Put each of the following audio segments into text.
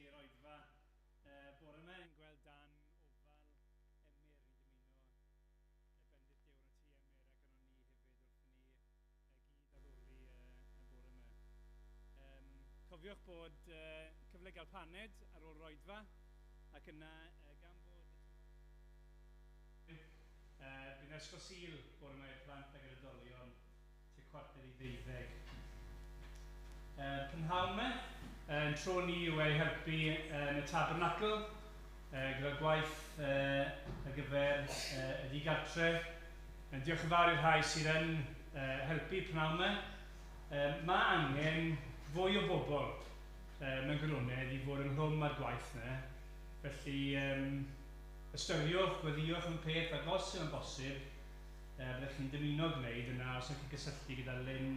i'r oedfa bore yma. Yn gweld dan ofal Emyr, ni'n dymuno bendith Duw arno ti Emyr ac arno ni hefyd wrth i ni gyd addoli y bore yma. Cofiwch bod cyfle gael paned ar ôl yr oedfa ac yna gan fod y tymor bydd ysgol Sul bore yma i'r plant ac yr oedolion tua 11:45. Prynhawn yma, yn tro ni yw ei helpu yn y tabernacl gyda gwaith ar gyfer y digartre. Diolch yn fawr i'r rhai sydd yn helpu prynhawn yma. Mae angen fwy o bobl mewn gwirionedd i fod ynghlwm â'r gwaith yna. Felly ystyriwch, gweddïwch am y peth ac os yw'n bosib, byddech chi'n dymuno gwneud yna os ydych chi'n cysylltu gyda Lynn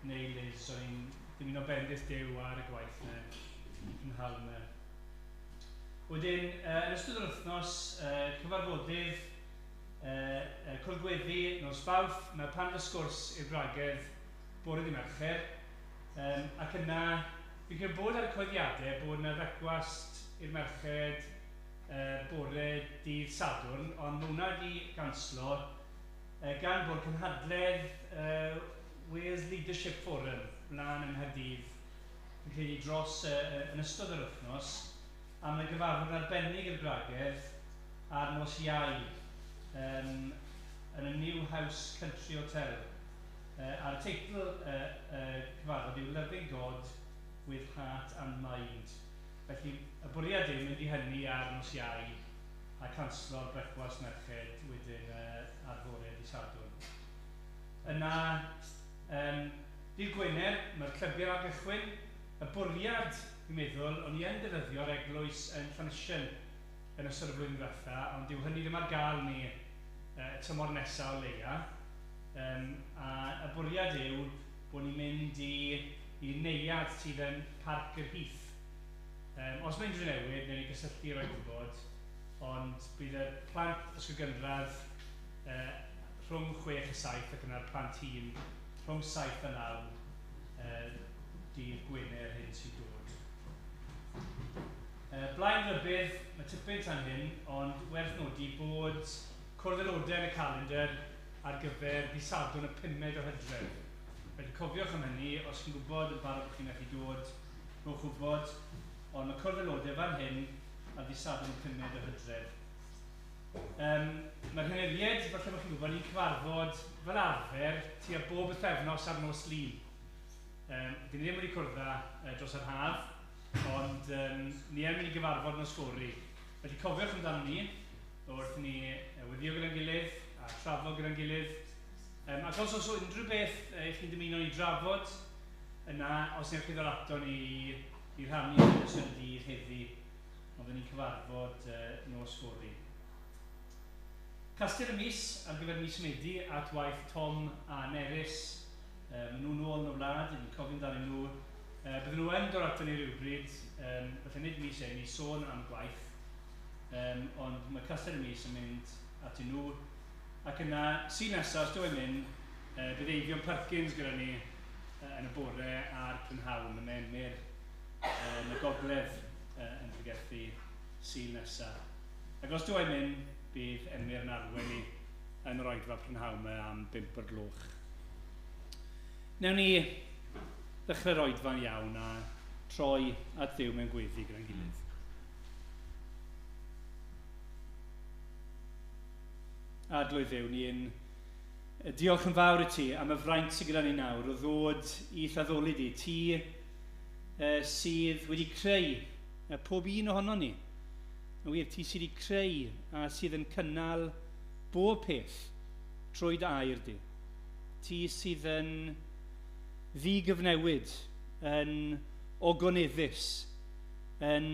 neu Liz, o'n i'n dymuno bendith Duw ar y gwaith yna, prynhawn yma. Wedyn, yn ystod yr wythnos, cyfarfodydd cwrdd gweddi nos Fawrth, mae paned o sgwrs i'r gwragedd bore dydd Mercher, ac yna, fi'n credu bod ar y cyhoeddiadau bod yna frecwast i'r merched bore dydd Sadwrn, ond mae hwnna wedi ganslo gan bod cynhadledd Wales Leadership Forum mlaen yng Nghaerdydd, fi'n credu dros yn ystod yr wythnos, a mae gyfarfod arbennig i'r gwragedd ar nos Iau yn y New House Country Hotel. A'r teitl y cyfarfod yw Loving God with Heart and Mind. Felly y bwriad yw mynd i hynny ar nos Iau a canslo'r brecwast merched wedyn ar fore dydd Sadwrn. Yna, dydd Gwener, mae'r clybiau ar gychwyn. Y bwriad, fi'n meddwl, o'n i yn defnyddio'r eglwys yn Llanisien yn ystod y flwyddyn ddiwetha, ond dyw hynny ddim ar gael ni y tymor nesaf o leia. A y bwriad yw bod ni'n mynd i neuadd sydd yn Parc yr Heath. Os mae unrhyw newid, wnawn ni gysylltu i roi gwybod, ond bydd y plant ysgol gynradd rhwng 6 a 7 ac yna'r plant hŷn rhwng 7 a 9 dydd Gwener hyn sy'n dod. Blaen rybudd, mae tipyn tan hyn, ond werth nodi bod cwrdd aelodau yn y calendr ar gyfer dydd Sadwrn y 5fed o Hydref. Felly cofiwch am hynny, os chi'n gwybod yn barod bod chi'n gallu dod, rhowch wybod, ond mae cwrdd aelodau fan hyn ar ddydd Sadwrn y 5fed o Hydref. Mae'r henuriaid, falle bod chi'n gwybod, ni'n cyfarfod fel arfer tua bob wythefnos ar nos Lun. Dyn ni ddim wedi cwrdd â dros yr haf, ond ni yn mynd i gyfarfod nos fory. Felly cofiwch amdano ni wrth ni weddio gyda'n gilydd a trafod gyda'n gilydd. Ac os oes unrhyw beth ych chi'n dymuno ni drafod, yna os newch chi ddod ato ni i rhannu yn ystod y dydd heddi, ond ni'n cyfarfod nos fory. Castell y mis ar gyfer mis Medi at waith Tom a Nerys. Maen nhw'n ôl yn y wlad, ni'n cofio amdanyn nhw. Bydden nhw yn dod ato ni rhywbryd, falle nid mis hyn, i sôn am gwaith, ond mae Castell y Mis yn mynd atyn nhw. Ac yna, Sul nesaf, os dw i'n mynd, bydd Eifion Perkins gyda ni yn y bore a'r prynhawn. Mae Emyr yn y gogledd yn pregethu Sul nesaf. Ac os dw i'n mynd, bydd Emyr yn arwain ni yn yr oedfa prynhawn yma am 5 o'r gloch. Newn ni ddechrau'r oedfa'n iawn a troi at Dduw mewn gweddi gyda'n gilydd. Arglwydd Dduw, ni'n diolch yn fawr i ti am y fraint sydd gyda ni nawr o ddod i'th addoli di. Ti sydd wedi creu pob un ohono ni. Yn wir, ti sydd wedi creu a sydd yn cynnal bob peth trwy dy air di. Ti sydd yn ddigyfnewid, yn ogoneddus, yn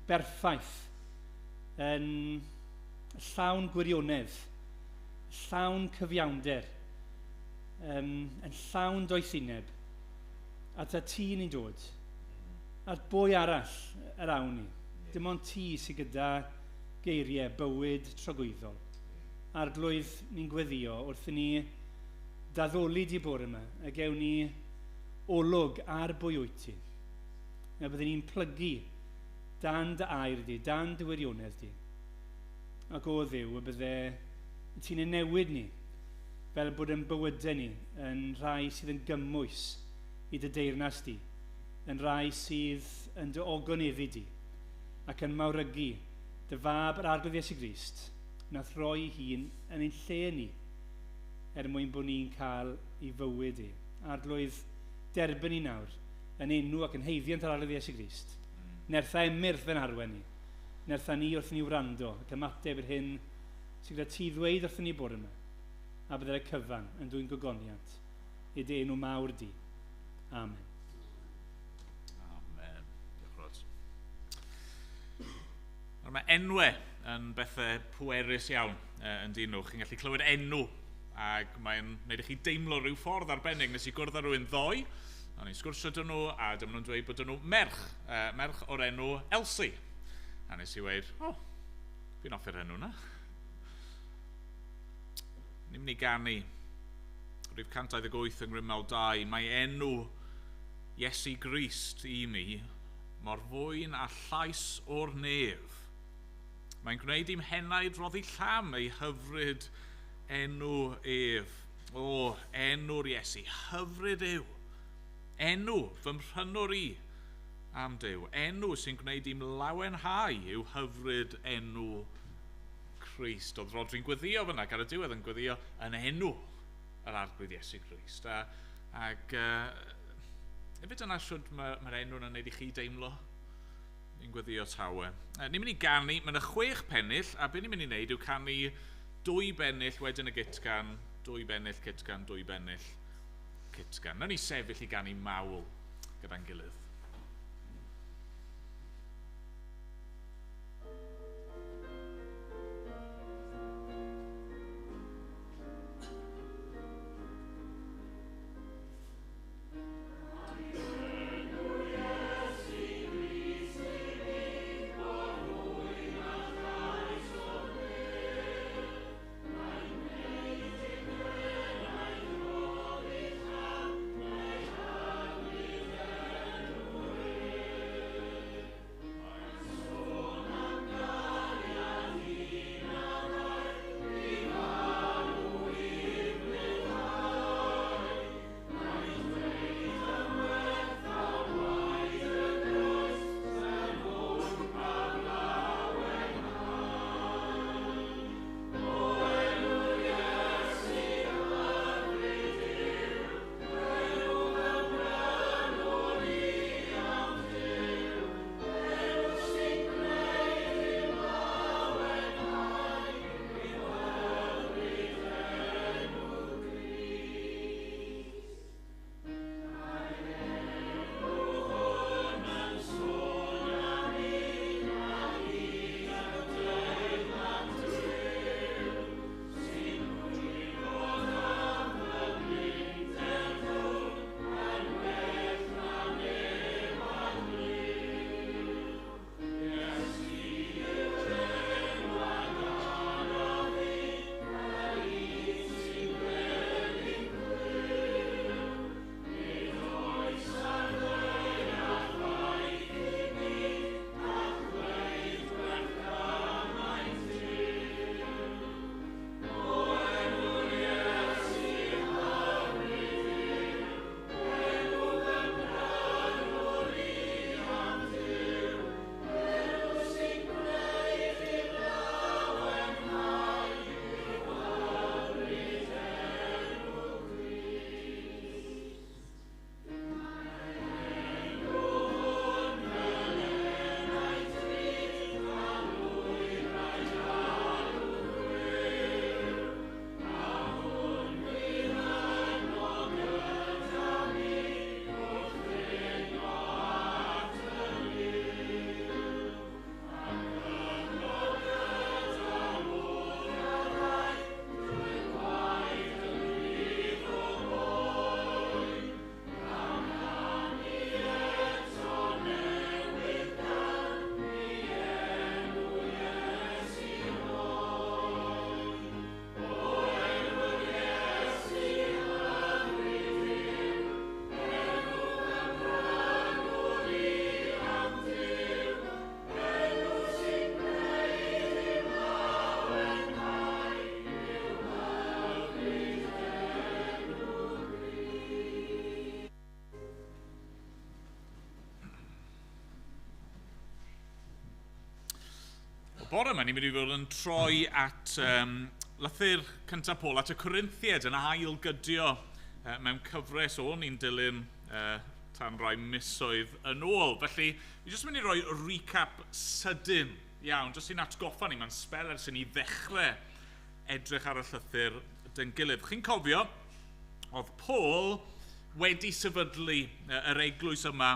berffaith, yn llawn gwirionedd, llawn cyfiawnder, yn llawn doethineb. At a ti ni'n dod. At bwy arall yr awn ni. Dim ond ti sydd gyda geiriau bywyd tragwyddol. Arglwydd, ni'n gweddio wrth i ni daddoli di bore yma, a gewn ni olwg ar bwy wyt ti. A byddwn ni'n plygu Dan dy air di, dan dy wirionedd di. Ac o Dduw, y bydde ti'n ei newid ni, fel bod yn bywydau ni yn rhai sydd yn gymwys i dy deyrnas di, yn rhai sydd yn dy ogoneddu di, ac yn mawrygu dy fab yr Arglwydd Iesu Grist, nath roi ei hun yn ein lle ni, er mwyn bod ni'n cael ei fywyd i. Arglwydd, derbyn ni nawr, yn enw ac yn haeddiant yr Arglwydd Iesu Grist. Nertha Emyrth fe'n arwen ni. Nertha ni wrth ni wrando ac ymateb i'r hyn sydd gyda ti ddweud wrthyn ni bore yma. A byddai'r cyfan yn dwyn gogoniant i dy enw mawr di. Amen. Amen. Diolch, Rod. Mae enwau yn bethau pwerus iawn yn dyn nhw. Chi'n gallu clywed enw ac mae'n gwneud i chi deimlo rhyw ffordd arbennig. Nes i gwrdd â rhywun ddoe, o'n i'n sgwrsio dyn nhw, a dyma nhw'n dweud bod nhw merch, merch o'r enw Elsie. A nes i weud, o, fi'n hoffi'r enw na. Ni'n mynd i ganu rhif 128 yng Ngrymaw 2. Mae enw Iesu Grist i mi mor fwyn a llais o'r nef. Mae'n gwneud i'm henaid roddi llam ei hyfryd enw ef. O, enw'r Iesu, hyfryd yw. Enw fy mhrynwr i am Duw. Enw sy'n gwneud i'm lawenhau yw hyfryd enw Crist. Oedd Rodri'n gweddio fyna, ar y diwedd yn gweddio yn enw yr Arglwydd Iesu Grist. Ac hefyd dyna shwd mae'r enw yna'n gwneud i chi deimlo? Ni'n gweddio tawe. Ni'n mynd i ganu, mae yna 6 pennill, a be ni'n mynd i wneud yw canu 2 bennill wedyn y gitgan, 2 bennill cytgan, 2 bennill cytgan. Nawn ni sefyll i ganu mawl gyda'n gilydd. Bore yma ni'n mynd i fod yn troi at lythyr cyntaf Paul at y Corinthiaid yn ail gydio mewn cyfres o'n ni'n dilyn tan rai misoedd yn ôl. Felly, fi jyst mynd i roi recap sydyn iawn, jyst i'n atgoffa ni, mae'n sbel ers i ni ddechrau edrych ar y llythyr dyn gilydd. Chi'n cofio, oedd Paul wedi sefydlu yr eglwys yma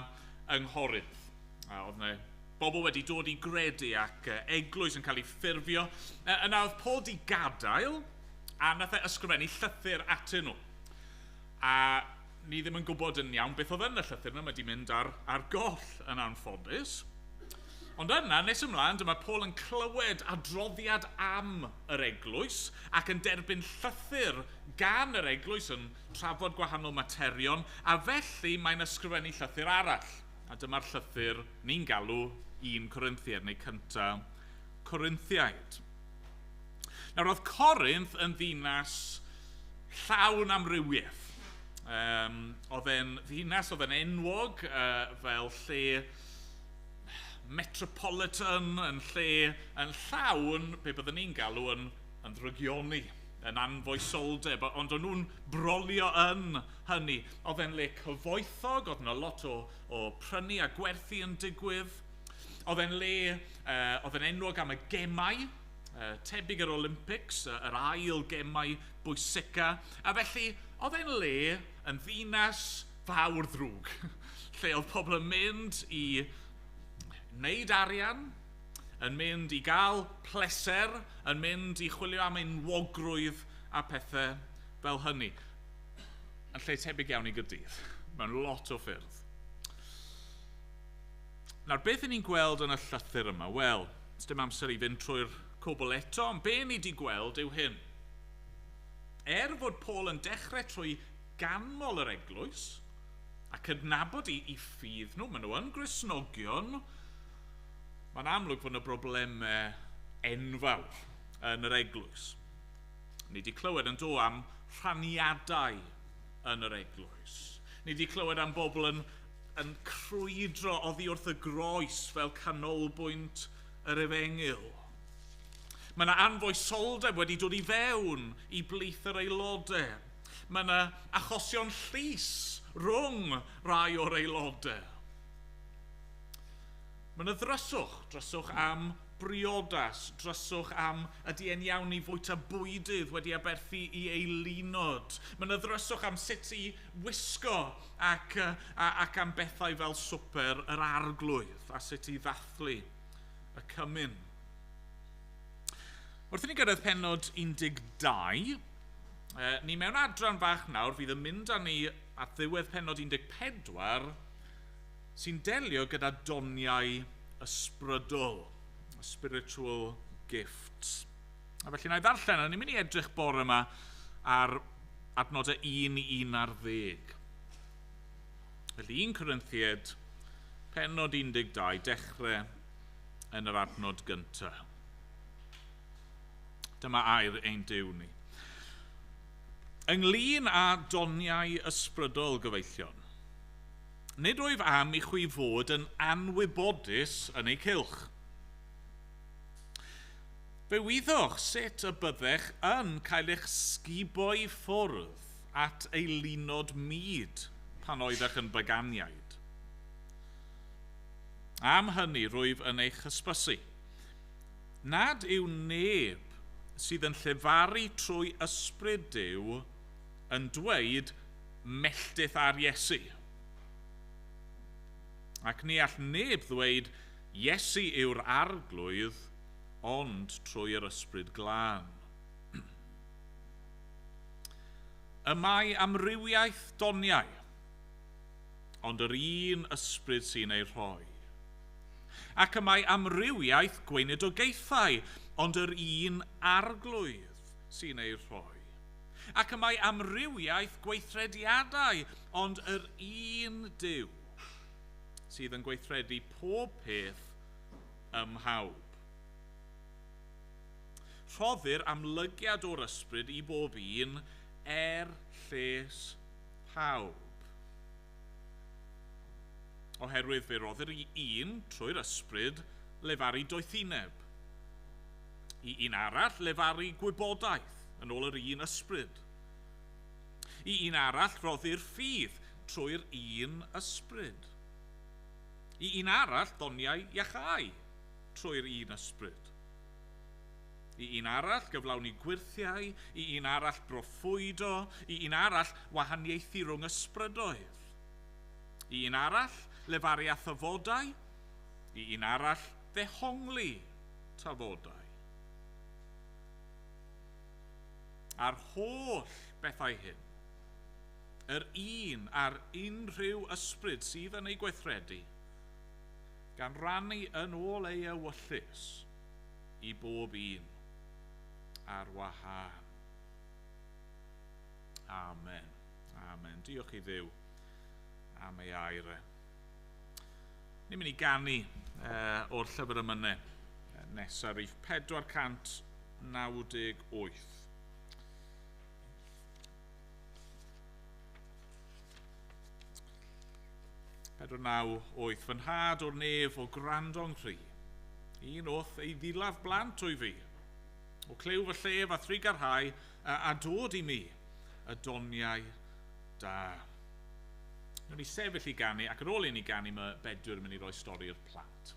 yng Nghorinth. A oedd yna bobl wedi dod i gredu ac eglwys yn cael ei ffurfio. Yna oedd Paul di gadael a nath e ysgrifennu llythyr atyn nhw. A ni ddim yn gwybod yn iawn beth oedd yn y llythyr yna, mae di mynd ar goll yn anffodus. Ond yna, nes ymlaen, dyma Paul yn clywed adroddiad am yr eglwys ac yn derbyn llythyr gan yr eglwys yn trafod gwahanol materion, a felly mae'n ysgrifennu llythyr arall. A dyma'r llythyr ni'n galw 1 Corinthiaid, neu cynta Corinthiaid. Nawr, oedd Corinth yn ddinas llawn amrywiaeth. Oedd e'n ddinas, oedd e'n enwog fel lle metropolitan, yn lle yn llawn, be byddwn ni'n galw yn ddrygioni, yn anfoesoldeb, ond o'n nhw'n brolio yn hynny. Oedd e'n le cyfoethog, oedd yna lot o prynu a gwerthu yn digwydd. Oedd e'n le, oedd e'n enwog am y gemau, tebyg yr Olympics, yr ail gemau bwysica. A felly, oedd e'n le yn ddinas fawr ddrwg, lle oedd pobl yn mynd i wneud arian, yn mynd i gael pleser, yn mynd i chwilio am enwogrwydd a pethau fel hynny. Yn lle tebyg iawn i Gaerdydd, mewn lot o ffyrdd. Nawr, beth ni'n gweld yn y llythyr yma? Wel, dim amser i fynd trwy'r cwbl eto, ond be ni wedi gweld yw hyn. Er fod Paul yn dechrau trwy ganmol yr eglwys a cydnabod i ffydd nhw, maen nhw yn Gristnogion, mae'n amlwg fod yna broblemau enfawr yn yr eglwys. Ni wedi clywed yn do am rhaniadau yn yr eglwys. Ni wedi clywed am bobl yn crwydro oddi wrth y groes fel canolbwynt yr efengyl. Mae yna anfoesoldeb wedi dod i fewn i blith yr aelodau. Mae yna achosion llys rhwng rai o'r aelodau. Mae yna dryswch am briodas, dryswch am ydy e'n iawn i fwyta bwydydd wedi aberthu i eilunod. Mae yna ddryswch am sut i wisgo ac am bethau fel swper yr arglwydd a sut i ddathlu y cymun. Wrth i ni gyrraedd pennod 12, ni mewn adran fach nawr fydd yn mynd â ni at ddiwedd pennod 14 sy'n delio gyda doniau ysbrydol, spiritual gifts. A felly na i ddarllen, a ni'n mynd i edrych bore yma ar adnodau 1 i 11. Felly 1 Corinthiaid, pennod 12, dechrau yn yr adnod gyntaf. Dyma air ein Duw ni. Ynglyn â doniau ysbrydol, gyfeillion, nid wyf am i chwi fod yn anwybodus yn eu cylch. Fe wyddoch sut y byddech yn cael eich sgubo i ffwrdd at eilunod mud pan oeddech yn baganiaid. Am hynny rwyf yn eich hysbysu, nad yw neb sydd yn llefaru trwy ysbryd Duw yn dweud melltith ar Iesu. Ac ni all neb ddweud Iesu yw'r arglwydd, ond trwy yr ysbryd glân. Y mae amrywiaeth doniau, ond yr un ysbryd sy'n ei rhoi. Ac y mae amrywiaeth gweinidogaethau, ond yr un arglwydd sy'n ei rhoi. Ac y mae amrywiaeth gweithrediadau, ond yr un Duw sydd yn gweithredu pob peth ym mhawb. Rhoddir amlygiad o'r ysbryd i bob un er lles pawb. Oherwydd fe roddir i un trwy'r ysbryd lefaru doethineb, I un arall lefaru gwybodaeth yn ôl yr un ysbryd. I un arall roddir ffydd trwy'r un ysbryd. I un arall ddoniau iachau trwy'r un ysbryd. I un arall gyflawni gwyrthiau, i un arall broffwydo, i un arall wahaniaethu rhwng ysbrydoedd. I un arall lefaru a thyfodau, i un arall ddehongli tafodau. A'r holl bethau hyn, yr un a'r unrhyw ysbryd sydd yn ei gweithredu, gan rannu yn ôl ei ewyllys i bob un ar wahân. Amen. Amen. Diolch i Dduw am ei air e. Ni'n mynd i ganu o'r llyfr emynau nesaf, rhif 498. 498. Fy nhad o'r nef o gwrando'n rhy. Un wrth ei ddilaf blant o'i fi. O clyw fy llef a thrugarhau a dod i mi y doniau da. Nw'n ni sefyll i ganu, ac ar ôl i ni ganu, mae Bedwyr yn mynd i roi stori i'r plant.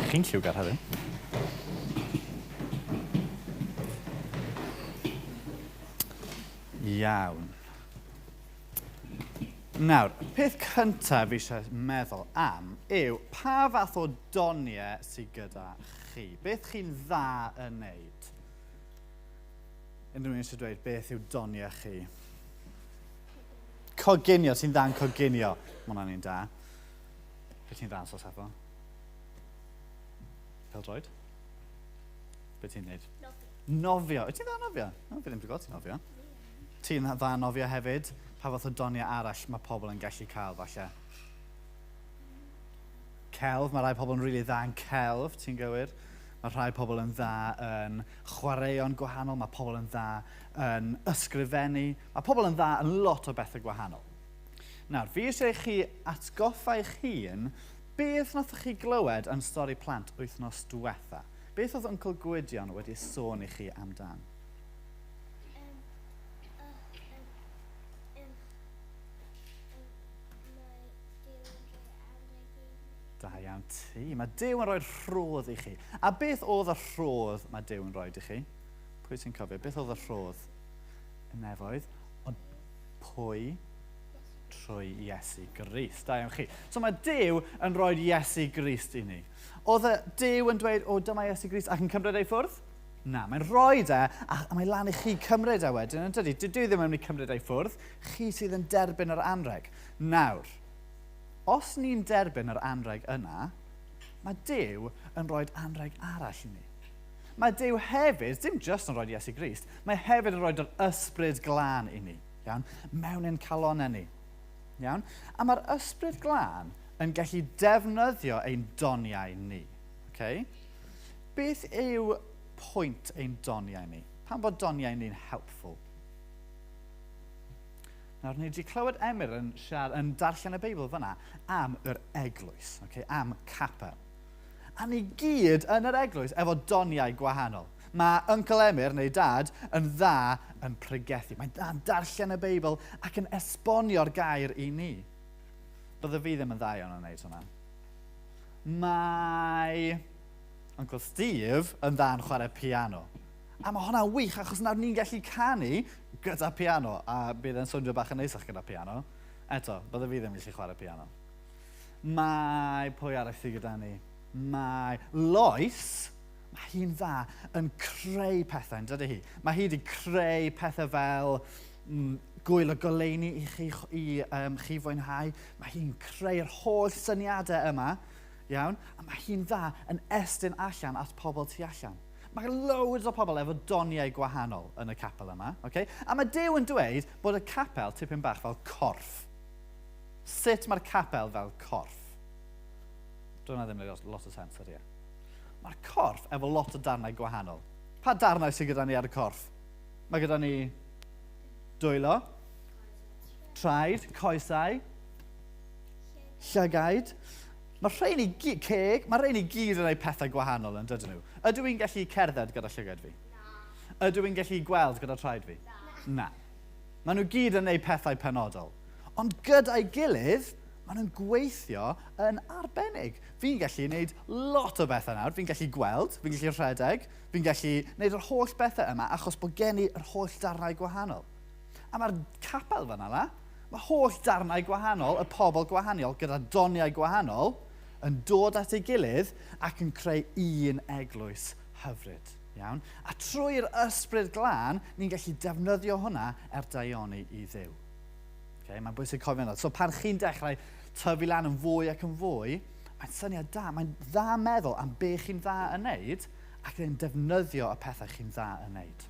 Chi'n lliwgar heddiw. Iawn. Nawr, peth cyntaf fi eisiau meddwl am yw pa fath o doniau sydd gyda chi? Beth chi'n dda yn neud? Unrhyw un eisiau dweud beth yw doniau chi? Coginio, ti'n dda'n coginio. Mae hwnna'n un da. Beth ti'n dda yn sos efo? Pêl-droed? Be ti'n neud? Nofio. Nofio. Wyt ti'n dda nofio? No, fi ddim wedi gweld ti'n nofio. Ti'n dda nofio hefyd. Pa fath o doniau arall mae pobl yn gallu cael, falle? Celf. Mae rhai pobl yn rili dda yn celf, ti'n gywir. Mae rhai pobl yn dda yn chwaraeon gwahanol, mae pobl yn dda yn ysgrifennu. Mae pobl yn dda yn lot o bethau gwahanol. Nawr, fi eisiau i chi atgoffa eich hun beth nath chi glywed yn stori plant wythnos diwetha. Beth oedd Uncle Gwydion wedi sôn i chi amdan? Da iawn ti. Mae Duw yn rhoi rhodd i chi. A beth oedd y rhodd mae Duw yn rhoi i chi? Pwy sy'n cofio? Beth oedd y rhodd? Y nefoedd. Ond pwy? Trwy Iesu Grist. Da iawn chi. So mae Duw yn rhoi Iesu Grist i ni. Oedd y Duw yn dweud, o, dyma Iesu Grist, ac yn cymryd ei ffwrdd? Na, mae'n rhoi e, a mae lan i chi cymryd e wedyn, yn dydy? Dydy ddim yn mynd i cymryd ei ffwrdd. Chi sydd yn derbyn yr anreg. Nawr, os ni'n derbyn yr anreg yna, mae Duw yn rhoi anreg arall i ni. Mae Duw hefyd, dim just yn rhoi Iesu Grist, mae hefyd yn rhoi yr ysbryd glân i ni, iawn, mewn ein calonau ni. Iawn? A mae'r ysbryd glân yn gallu defnyddio ein doniau ni. Okay? Beth yw pwynt ein doniau ni? Pam bod doniau ni'n helpful? Nawr, ni wedi clywed Emyr yn, siarad, yn darllen y Beibl fyna am yr eglwys, okay? Am capel. A ni gyd yn yr eglwys efo doniau gwahanol. Mae Uncle Emyr, neu Dad, yn dda yn pregethu. Mae'n dda yn darllen y Beibl ac yn esbonio'r gair i ni. Bydde fi ddim yn dda iawn yn gwneud hwnna. Mae Uncle Steve yn dda yn chwarae piano. A mae hwnna'n wych achos nawr ni'n gallu canu gyda piano a bydd e'n swnio bach yn neisach gyda piano. Eto, bydde fi ddim yn gallu chwarae piano. Mae pwy arall sydd gyda ni? Mae Lois, mae hi'n dda yn creu pethau, yn dydy hi? Mae hi wedi creu pethau fel gwyl y goleuni i chi, i, chi fwynhau. Mae hi'n creu'r holl syniadau yma, iawn? A mae hi'n dda yn estyn allan at pobl tu allan. Mae loads o pobl efo doniau gwahanol yn y capel yma. Okay? A mae Duw yn dweud bod y capel tipyn bach fel corff. Sut mae'r capel fel corff? Dyna ddim lot, lot o sens ydy e. Mae'r corff efo lot o darnau gwahanol. Pa darnau sydd gyda ni ar y corff? Mae gyda ni dwylo, traed, coesau, llygaid. Mae rhain i gyd, ceg, mae rhain i gyd yn gwneud pethau gwahanol yn dydyn nhw. Ydw i'n gallu cerdded gyda llygaid fi? Na. Ydw i'n gallu gweld gyda traed fi? Na. Na. Maen nhw gyd yn gwneud pethau penodol. Ond gyda'i gilydd, maen nhw'n gweithio yn arbennig. Fi'n gallu gwneud lot o bethau nawr. Fi'n gallu gweld, fi'n gallu rhedeg, fi'n gallu gwneud yr holl bethau yma achos bod gen i yr holl darnau gwahanol. A mae'r capel fan'na la, mae holl darnau gwahanol, y pobl gwahaniol gyda doniau gwahanol, yn dod at ei gilydd ac yn creu un eglwys hyfryd. Iawn? A trwy'r ysbryd glân, ni'n gallu defnyddio hwnna er daioni i Dduw. Okay? Mae'n bwysig cofio hwnna. So pan chi'n dechrau tyfu lan yn fwy ac yn fwy, mae'n syniad da, mae'n dda meddwl am be chi'n dda yn neud ac yn defnyddio y pethau chi'n dda yn neud.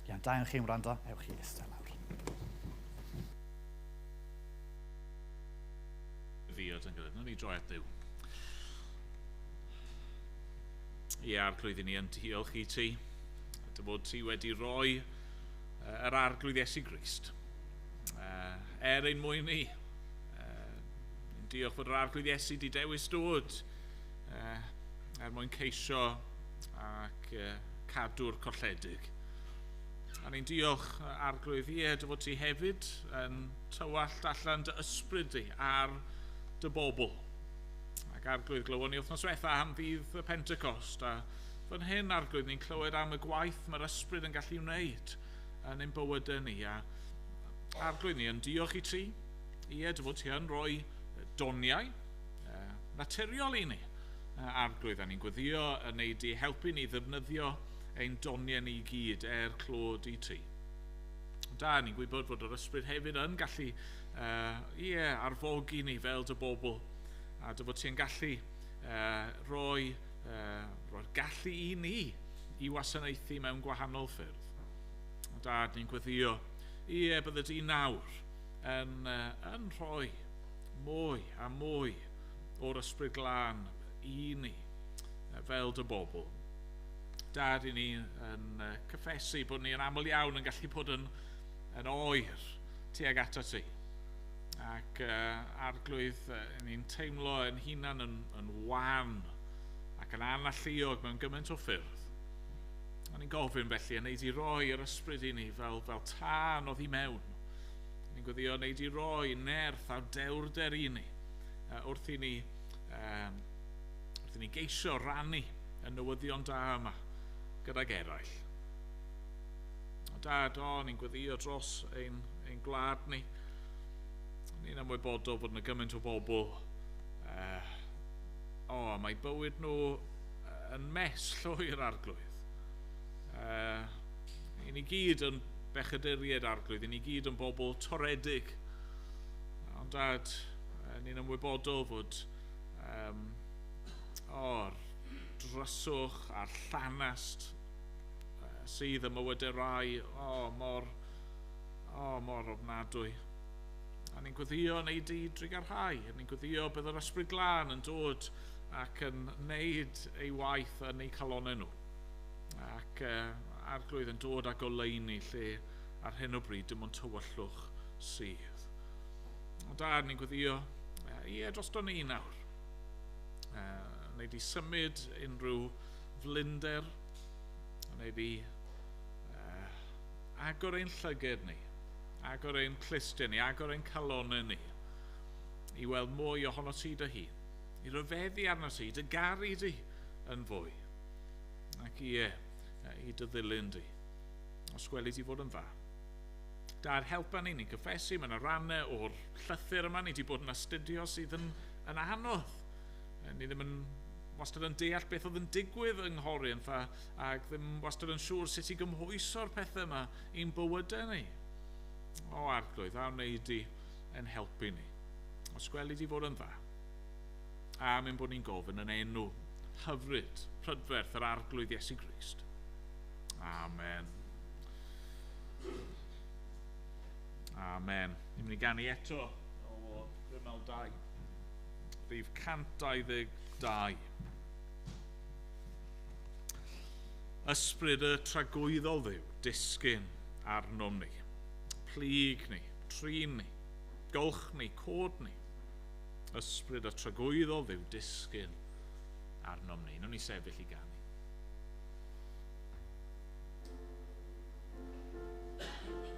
Iawn, da iawn chi'n wrando, ewch chi eistedd lawr. Ddiod yn gilydd, ni droi at Dduw. Ie, Arglwydd, i ni yn diolch i ti, dy fod ti wedi rhoi yr Arglwydd Iesu Grist. Er ein mwyn ni, diolch fod yr Arglwydd Iesu di dewis dod er mwyn ceisio ac cadw'r colledig. A ni'n diolch, Arglwydd, ie, dy fod ti hefyd yn tywallt allan dy ysbryd di ar dy bobl. Ac Arglwydd, glywon ni wythnos diwetha am ddydd y Pentecost, a fan hyn, Arglwydd, ni'n clywed am y gwaith mae'r ysbryd yn gallu wneud yn ein bywydau ni. A Arglwydd, ni yn diolch i ti, ie, dy fod ti yn rhoi doniau naturiol i ni, Arglwydd, a ni'n gweddio yn neud di helpu ni ddefnyddio ein doniau ni i gyd er clod i ti. Da, ni'n gwybod fod yr ysbryd hefyd yn gallu ie, arfogi ni fel dy bobl, a dy fod ti'n gallu rhoi'r gallu i ni i wasanaethu mewn gwahanol ffyrdd. Dad, ni'n gweddio, ie, bydde di nawr yn rhoi mwy a mwy o'r Ysbryd Glân i ni fel dy bobl. Dad, i ni yn cyffesu bod ni yn aml iawn yn gallu bod yn oer tuag ato ti. Ac Arglwydd, ni'n teimlo yn hunan yn wan ac yn analluog mewn gymaint o ffyrdd. A ni'n gofyn felly, yn neud i roi yr ysbryd i ni fel tân oddi mewn. Ni'n gweddio wneud i roi nerth a dewrder i ni wrth i ni geisio rannu y newyddion da yma gydag eraill. O Dad, ni'n gweddio dros ein gwlad ni. Ni'n ymwybodol bod yna gymaint o bobl. Mae bywyd nhw yn mes llwyr, Arglwydd. I ni gyd yn bechaduriaid, Arglwydd, i ni gyd yn bobl toredig. Ond Dad, ni'n ymwybodol fod o'r dryswch a'r llanast sydd ym mywydau rai, mor ofnadwy. A ni'n gweddio wneud i drugarhau, a ni'n gweddio bydd yr Ysbryd Glân yn dod ac yn wneud ei waith yn eu calonnau nhw. Ac Arglwydd yn dod â goleuni lle ar hyn o bryd dim ond tywyllwch sydd. Ond Dad, ni'n gweddio, ie, drosto ni nawr. Wneud i symud unrhyw flinder, wneud i agor ein llyged ni, agor ein clustiau ni, agor ein calonnau ni, i weld mwy ohono ti dy hun, i ryfeddu arno ti, dy garu di yn fwy, ac ie, i dy ddilyn di, os gweli di fod yn dda. Dad, helpa ni, ni'n cyffesu, mae yna rannau o'r llythyr yma, ni wedi bod yn astudio sydd yn anodd. Ni ddim yn wastad yn deall beth oedd yn digwydd yng Nghorinth ac ddim wastad yn siŵr sut i gymhwyso'r pethau yma i'n bywydau ni. O Arglwydd, a wneud di yn helpu ni. Os gweli di fod yn dda. A mynd bod ni'n gofyn yn enw hyfryd, prydferth yr Arglwydd Iesu Grist. Amen. Amen. Ni'n mynd i ganu eto o Rymel 2. Rhif 122. Ysbryd y tragwyddol Dduw, disgyn arnom ni. Plyg ni, trin ni, golch ni, cod ni. Ysbryd y tragwyddol Dduw, disgyn arnom ni. Nawn ni sefyll i ganu. Ysbryd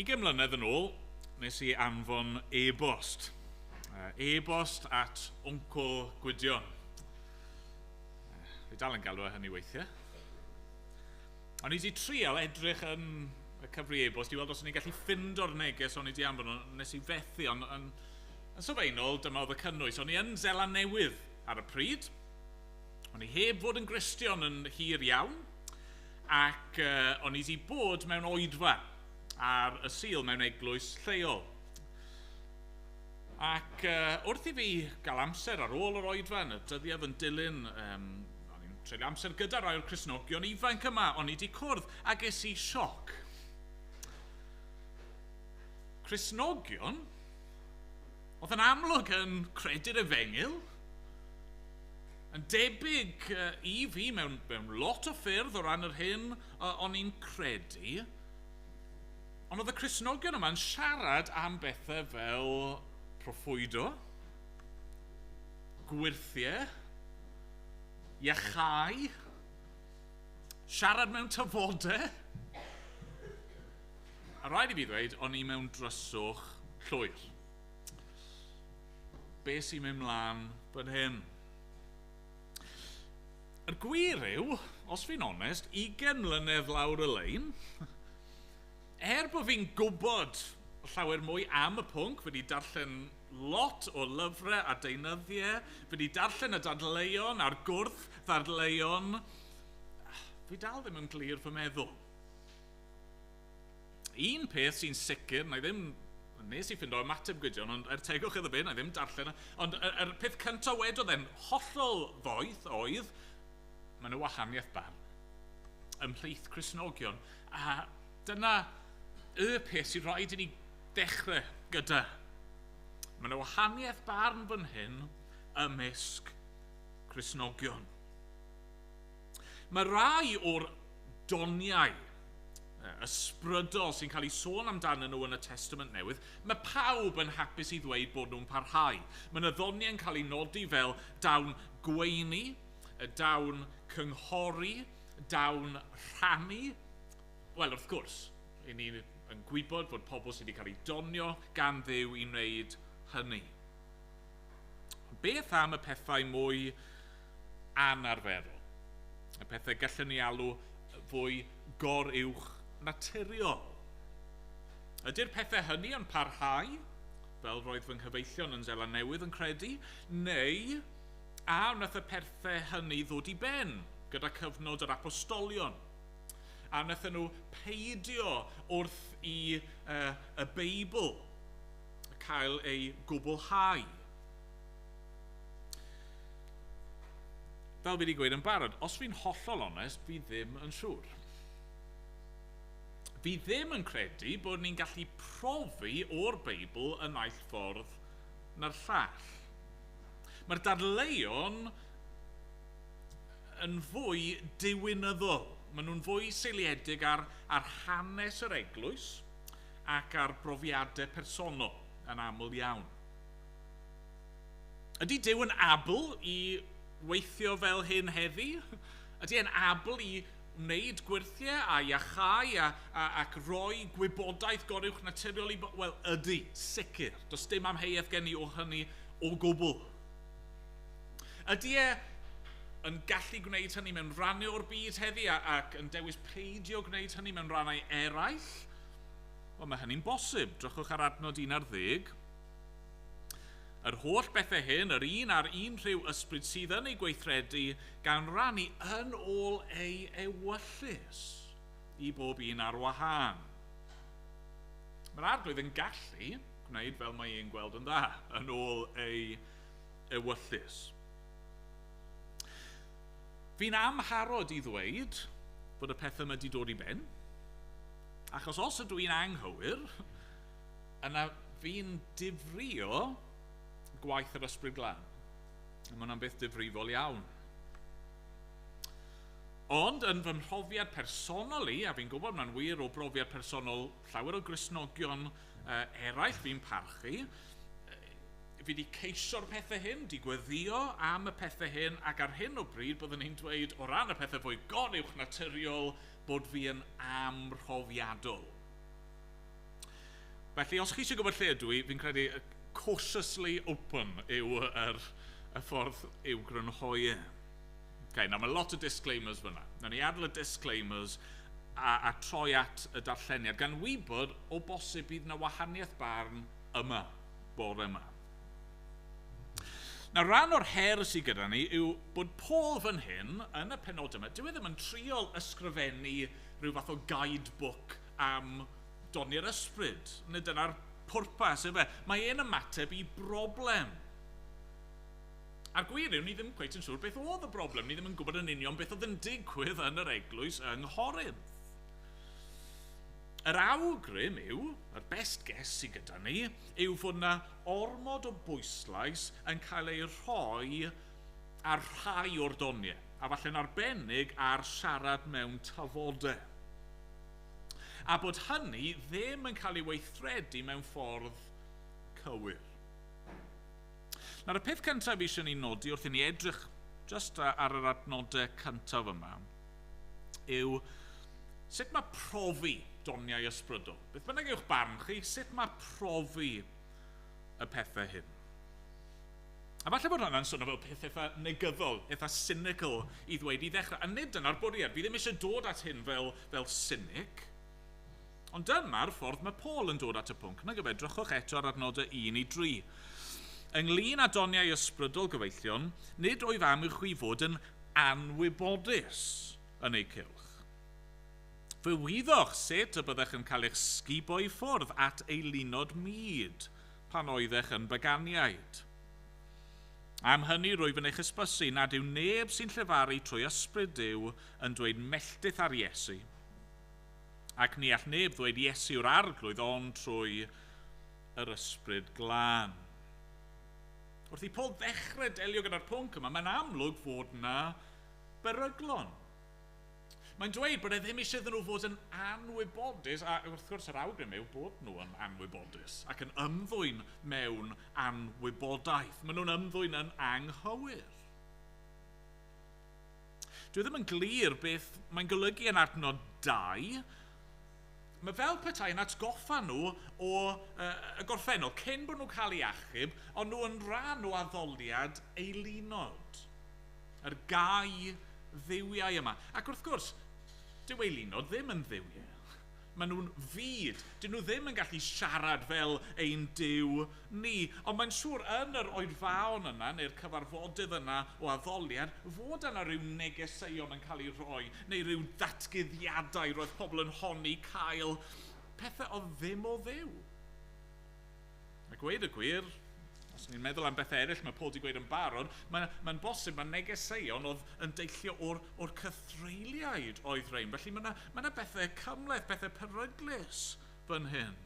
20 mlynedd yn ôl, nes i anfon e-bost. E-bost at Wncwl Gwydion. Fi dal yn galw e hynny weithiau. O'n i wedi trial edrych yn y cyfri e-bost i weld os o'n i'n gallu ffindo'r neges o'n i wedi anfon, ond nes i fethu, ond yn sylfaenol, dyma oedd y cynnwys. O'n i yn Seland Newydd ar y pryd. O'n i heb fod yn Gristion yn hir iawn, ac o'n i wedi bod mewn oedfa ar y Sul mewn eglwys lleol. Ac wrth i fi gael amser ar ôl yr oedfa yn y dyddiau yn dilyn, o'n i'n treulio amser gyda rai o'r Cristnogion ifanc yma, o'n i wedi cwrdd a ges i sioc. Cristnogion oedd yn amlwg yn credu'r efengyl, yn debyg i fi mewn lot o ffyrdd o ran yr hyn o'n i'n credu, ond oedd y Cristnogion yma'n siarad am bethau fel proffwydo, gwyrthiau, iachau, siarad mewn tafodau. A rhaid i fi ddweud, o'n i mewn dryswch llwyr. Be sy'n mynd mlaen fan hyn? Yr gwir yw, os fi'n onest, 20 mlynedd lawr y lein, bod fi'n gwybod llawer mwy am y pwnc, fi wedi darllen lot o lyfrau a deunyddiau, fi wedi darllen y dadleuon a'r gwrth ddadleuon, fi dal ddim yn glir fy meddwl. Un peth sy'n sicr, na i ddim, nes i ffindo ymateb Gwydion, ond er tegwch iddo fe, na i ddim darllen, ond yr peth cyntaf wedodd e'n hollol ddoeth oedd, mae yna wahaniaeth barn ymhlith Cristnogion. A dyna y peth sy'n rhaid i ni dechrau gyda. Mae yna wahaniaeth barn fan hyn ymysg Cristnogion. Mae rai o'r doniau ysbrydol sy'n cael ei sôn amdanyn nhw yn y Testament Newydd, mae pawb yn hapus i ddweud bod nhw'n parhau. Mae yna ddoniau'n cael ei nodi fel dawn gweini, dawn cynghori, dawn rhannu. Wel, wrth gwrs, i ni yn gwybod bod pobl sydd wedi cael eu donio gan Dduw i wneud hynny. Beth am y pethau mwy anarferol? Y pethau gallwn ni alw fwy goruwch naturiol. Ydy'r pethau hynny yn parhau, fel roedd fy nghyfeillion yn Seland Newydd yn credu, neu a wnaeth y pethau hynny ddod i ben gyda cyfnod yr apostolion? A wnaethon nhw peidio wrth i y Beibl cael ei gwblhau? Fel fi wedi gweud yn barod, os fi'n hollol onest, fi ddim yn siŵr. Fi ddim yn credu bod ni'n gallu profi o'r Beibl y naill ffordd na'r llall. Mae'r dadleuon yn fwy diwinyddol. Maen nhw'n fwy seiliedig ar hanes yr eglwys ac ar brofiadau personol yn aml iawn. Ydy Duw yn abl i weithio fel hyn heddi? Ydy e'n abl i wneud gwyrthiau a iachau ac rhoi gwybodaeth goruwch naturiol i... Wel, ydy, sicr. Does dim amheuaeth gen i o hynny o gwbl. Ydy e yn gallu gwneud hynny mewn rannau o'r byd heddi ac yn dewis peidio gwneud hynny mewn rannau eraill? Wel, mae hynny'n bosib. Drychwch ar adnod 11. Yr holl bethau hyn, yr un a'r un rhyw ysbryd sydd yn ei gweithredu, gan rannu yn ôl ei ewyllys i bob un ar wahân. Mae'r Arglwydd yn gallu gwneud fel mae e'n gweld yn dda, yn ôl ei ewyllys. Fi'n amharod i ddweud bod y pethau yma wedi dod i ben, achos os ydw i'n anghywir, yna fi'n difrio gwaith yr Ysbryd Glân. A mae hwnna'n beth difrifol iawn. Ond yn fy mhrofiad personol i, a fi'n gwybod mae'n wir o brofiad personol llawer o Gristnogion eraill fi'n parchu, fi wedi ceisio'r pethau hyn, wedi gweddïo am y pethau hyn, ac ar hyn o bryd byddwn ni'n dweud o ran y pethau fwy goruwch naturiol bod fi yn amhrofiadol. Felly, os chi eisiau gwybod lle ydw i, fi'n credu cautiously open yw y ffordd i'w grynhoi e. Okay, nawr mae lot o disclaimers fyna. Nawn ni adael y disclaimers a troi at y darlleniad, gan wybod o bosib bydd yna wahaniaeth barn yma, bore yma. Nawr, rhan o'r her sydd gyda ni yw bod Paul fan hyn, yn y penod yma, dyw e ddim yn trial ysgrifennu rhyw fath o guidebook am doniau'r ysbryd. Nid dyna'r pwrpas, yw fe. Mae e'n ymateb i broblem. A'r gwir yw, ni ddim cweit yn siŵr beth oedd y broblem. Ni ddim yn gwybod yn union beth oedd yn digwydd yn yr eglwys yng Nghorinth. Yr awgrym yw, yr best guess sydd gyda ni, yw fod yna ormod o bwyslais yn cael ei rhoi ar rhai o'r doniau, a falle'n arbennig ar siarad mewn tafodau. A bod hynny ddim yn cael ei weithredu mewn ffordd cywir. Nawr, y peth cyntaf fi eisiau ni nodi wrth i ni edrych just ar yr adnodau cyntaf yma yw sut mae profi doniau ysbrydol. Beth bynnag yw'ch barn chi, sut mae profi y pethau hyn? A falle bod hwnna'n swnio fel peth eitha negyddol, eitha cynical i ddweud i ddechrau. A nid dyna'r bwriad. Fi ddim eisiau dod at hyn fel cynic. Ond dyma'r ffordd mae Paul yn dod at y pwnc. Nag yfe, drychwch eto ar adnodau 1 i 3. Ynglyn â doniau ysbrydol, gyfeillion, nid oedd am i chwi fod yn anwybodus yn eu cylch. Fe wyddoch sut y byddech yn cael eich sgubo i ffwrdd at eilunod mud pan oeddech yn baganiaid. Am hynny rwyf yn eich hysbysu nad yw neb sy'n llefaru trwy ysbryd Duw yn dweud melltith ar Iesu, ac ni all neb ddweud Iesu yw'r arglwydd ond trwy yr ysbryd glân. Wrth i Paul ddechrau delio gyda'r pwnc yma, mae'n amlwg fod yna beryglon. Mae'n dweud bod e ddim eisiau iddyn nhw fod yn anwybodus, a wrth gwrs yr awgrym yw bod nhw yn anwybodus ac yn ymddwyn mewn anwybodaeth. Maen nhw'n ymddwyn yn anghywir. Dwi ddim yn glir beth mae'n golygu yn adnod 2. Mae fel petai yn atgoffa nhw o y gorffennol, cyn bod nhw'n cael ei achub, ond nhw yn rhan o addoliad eilunod. Yr gau dduwiau yma. Ac wrth gwrs, dyw eilunod ddim yn dduwiau. Maen nhw'n fyd. Dyn nhw ddim yn gallu siarad fel ein Duw ni. Ond mae'n siŵr yn yr oedfaon yna, neu'r cyfarfodydd yna o addoliad, fod yna rhyw negeseuon yn cael eu rhoi, neu rhyw ddatguddiadau roedd pobl yn honni cael pethau oedd ddim o Dduw. A gweud y gwir, os ni'n meddwl am bethau eraill mae Paul wedi gweud yn barod, mae'n bosib mae negeseuon oedd yn deillio o'r cythreuliaid oedd rhain. Felly mae yna bethau cymhleth, bethau peryglus fan hyn.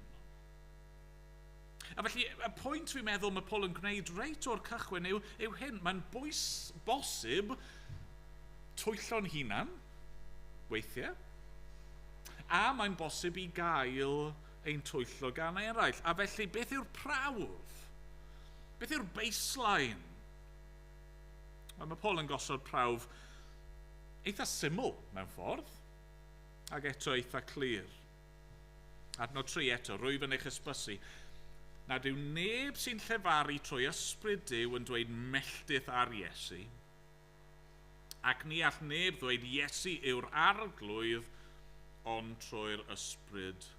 A felly y pwynt dwi'n meddwl mae Paul yn gwneud reit o'r cychwyn yw hyn. Mae'n bosib twyllo'n hunan, weithiau, a mae'n bosib i gael ein twyllo gan eraill. A felly beth yw'r prawf? Beth yw'r baseline? Wel, mae Paul yn gosod prawf eitha syml mewn ffordd, ac eto eitha clir. Adnod 3 eto, rwyf yn eich hysbysu, nad yw neb sy'n llefaru trwy ysbryd Duw yn dweud melltith ar Iesu, ac ni all neb ddweud Iesu yw'r arglwydd, ond trwy'r ysbryd